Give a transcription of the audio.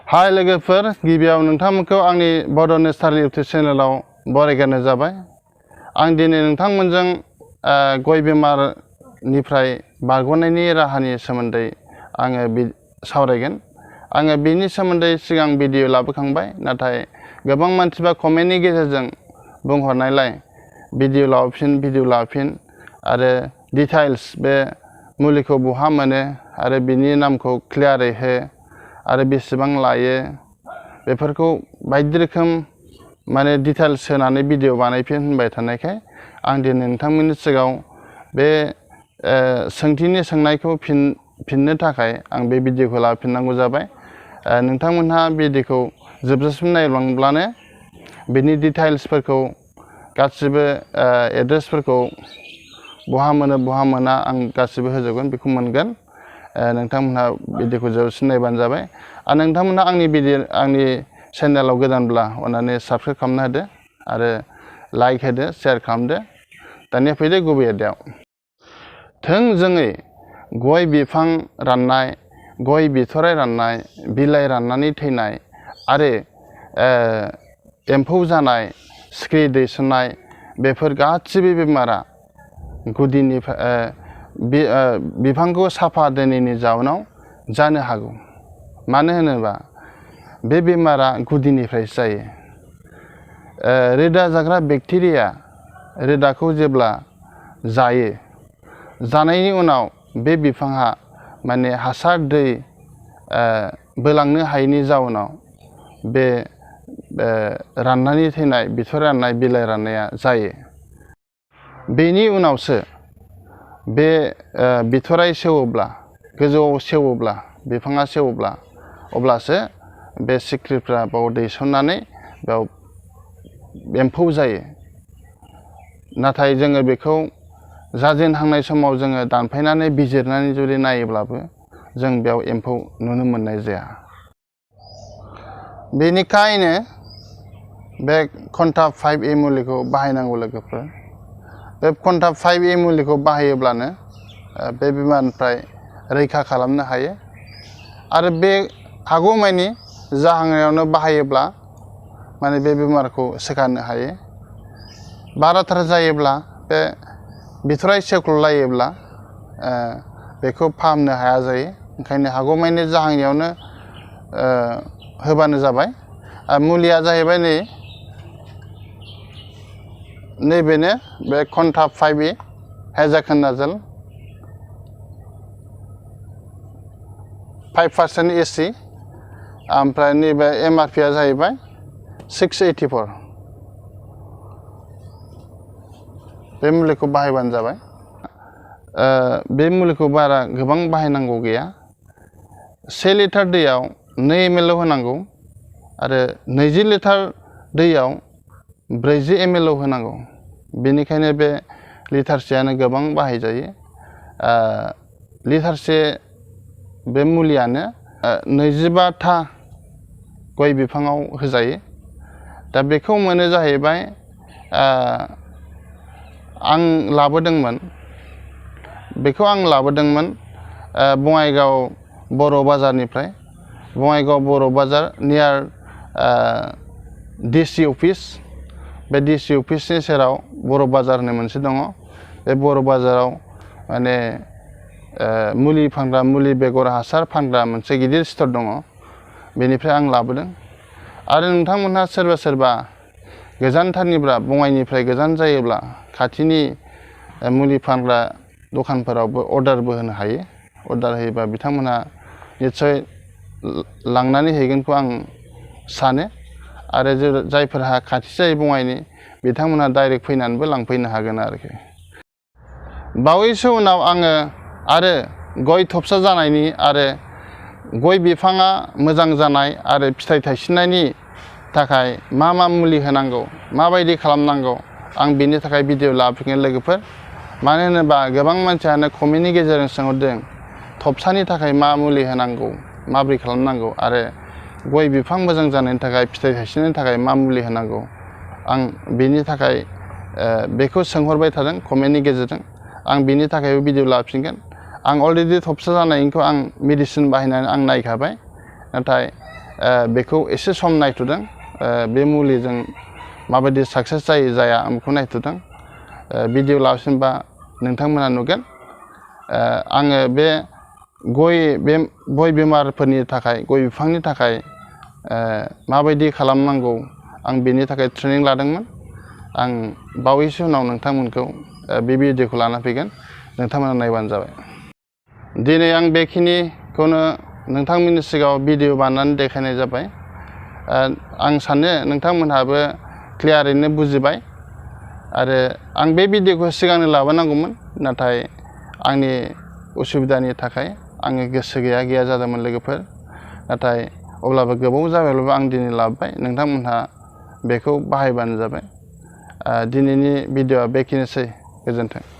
हाय लोगोफोर, गिबियाव नोंथांमोनखौ आंनि बड' नेचारेल इउटुब चेनेलाव बरायग्रोनाय जाबाय। आं दिनै नोंथांमोनजों गय बेमारनिफ्राय बारग'नायनि राहानि सोमोन्दै आङो सावरायगोन। आङो बेनि सोमोन्दै सिगां भिडिअ लाबोखांबाय, नाथाय गोबां मानसिफ्रा कमेन्टनि गेजेरजों बुंहरनायलाय भिडिअ लाफिन आरो डिटेल्स बे मुलिखौ बहा मोनो आरो बिनि नामखौ क्लियारै हो आरो बेसेबां लायो बेफोरखौ बायदि रोखोम माने डिटेल्स होनानै भिडिअ बानायफिन होनबाय थानायखाय आं दिनै नोंथांमोननि सिगाङाव बे सोंथिनि सोंनायखौ फिननो थाखाय आं बे भिडिअखौ लाफिननांगौ जाबाय। नोंथांमोनहा भिडिअखौ जोबजासिम नायलांब्लानो बिनि डिटेल्सफोरखौ गासिबो एड्रेसफोरखौ बहा मोनो बहा मोना आं गासिबो होजोबगोन, बेखौ मोनगोन। नोंथांमोनहा भिडिअखौ जोबजासिम नायबानो जाबाय। आरो नोंथांमोनहा आंनि चेनेलाव गोदानब्ला अन्नानै साबस्क्राइब खालामना होदो आरो लाइक होदो, शेयार खालामदो। दानिया फैदो गुबै आयदायाव। थोंजोङै गय बिफां राननाय, गय बिथराइ राननाय, बिलाइ राननानै थैनाय आरो एम्फौ जानाय, सिखिरि दैसननाय बेफोर गासिबो बेमारा गुदिनिफ्राय बिफांखौ साफा दोनैनि जाउनाव जानो हागौ। मानो होनोबा बे बेमारा गुदिनिफ्रायसो जायो। रोदा जाग्रा बेक्टेरिया रोदाखौ जेब्ला जायो, जानायनि उनाव बे बिफांहा माने हासार दै बोलांनो हायैनि जाउनाव बे राननानै थैनाय, बिथराइ राननाय, बिलाइ राननाया जायो। बेनि उनावसो बे बिथराइ सेवोब्ला, गोजौआव सेवोब्ला, बिफाङा सेवोब्ला अब्लासो बे सिख्रिफ्रा बाव दैसननानै बेयाव एम्फौ जायो। नाथाय जोङो बेखौ जाजेनहांनाय समाव जोङो दानफायनानै बिजिरनानै जुदि नायोब्लाबो जों बेयाव एम्फौ नुनो मोननाय जाया। बेनिखायनो बे कन्टा 5A मुलिखौ बाहायनांगौ लोगोफोर। बे कन्टा 5A मुलिखौ बाहायोब्लानो बे बेमारनिफ्राय रैखा खालामनो हायो आरो बे हागौमानि जाहांनायावनो बाहायोब्ला माने बे बेमारखौ सोखानो हायो। बाराथार जायोब्ला, बे बिथराइ सेवख्ललायोब्ला बेखौ फाहामनो हाया जायो। ओंखायनो हागौमानि जाहांनायावनो होबानो जाबाय। मुलिया जाहैबाय नैबेनो बे कन्टा 5A हेक्साक'नाजोल 5% एसि, ओमफ्राय नैबे MRP आ जाहैबाय 684। बे मुलिखौ बाहायबानो जाबाय। बे मुलिखौ बारा गोबां बाहायनांगौ गैया। 1 लिटार दैयाव 2 ml होनांगौ आरो 20 लिटार दैयाव 40 ml होनांगौ। बेनिखायनो बे लिटारसेयानो गोबां बाहायजायो। लिटारसे बे मुलियानो 25था गय बिफाङाव होजायो। दा बेखौ मोनो जाहैबाय, आं लाबोदोंमोन बङाइगाव बर' बाजारनिफ्राय। बङाइगाव बर' बाजार नियार DC अफिस। बे DC अफिसनि सेराव बर' बाजार होननाय मोनसे दङ। बे बर' बाजाराव माने मुलि फानग्रा, मुलि बेगर हासार फानग्रा मोनसे गिदिर स्ट'र दङ। बेनिफ्राय आं लाबोदों। आरो नोंथांमोनहा सोरबा गोजानथारनिब्ला, बङाइनिफ्राय गोजान जायोब्ला खाथिनि मुलि फानग्रा दखानफोरावबो अर्डारबो होनो हायो। अर्डार होयोबा बिथांमोनहा निस्सय लांनानै हैगोनखौ आं सानो। आरो जायफोरहा खाथि जायो बङाइनि, बिथांमोनहा डाइरेक्ट फैनानैबो लांफैनो हागोन आरोखि। बावैसो उनाव आङो आरो गय थबसा जानायनि आरो गय बिफाङा मोजां जानाय आरो फिथाइ थायसिननायनि थाखाय मा मुलि होनांगौ, माबायदि खालामनांगौ, आं बेनि थाखाय भिडिअ लाफिनगोन लोगोफोर। मानो होनोबा गोबां मानसियानो कमेन्टनि गेजेरजों सोंहरदों थबसानि थाखाय मा मुलि होनांगौ, माबोरै खालामनांगौ आरो गय बिफां मोजां जानायनि थाखाय, फिथाइ थायसिननायनि थाखाय मा मुलि होनांगौ। आं बेनि थाखाय बेखौ सोंहरबाय थादों कमेन्टनि गेजेरजों। आं बेनि थाखायबो भिडिअ लाफिनगोन। आं अलरेडि थबसा जानायनिखौ आं मेडिसिन बाहायनानै आं नायखाबाय। नाथाय बेखौ एसे सम नायथ'दों। बे मुलिजों माबायदि साक्सेस जायो जाया आं बेखौ नायथ'दों। भिडिअ लाफिनबा नोंथांमोना नुगोन। आङो बे गय बेमारफोरनि थाखाय, गय बिफांनि थाखाय माबायदि खालामनांगौ आं बेनि थाखाय ट्रेनिं लादोंमोन। आं बावैसो उनाव नोंथांमोनखौ बे भिडिअखौ लाना फैगोन, नोंथांमोना नायबानो जाबाय। दिनै आं बेखिनिखौनो नोंथांमोननि सिगाङाव भिडिअ बानायनानै देखायनाय जाबाय। आं सानो नोंथांमोनहाबो क्लियारैनो बुजिबाय। आरो आं बे भिडिअखौ सिगांनो लाबोनांगौमोन, नाथाय आंनि उसुबिदानि थाखाय आङो गोसो गैया जादोंमोन लोगोफोर। नाथाय अब्लाबो गोबाव जाबायब्लाबो आं दिनै लाबोबाय। नोंथांमोनहा बेखौ बाहायबानो जाबाय। दिनैनि भिडिअआ बेखिनिसै। गोजोन्थों।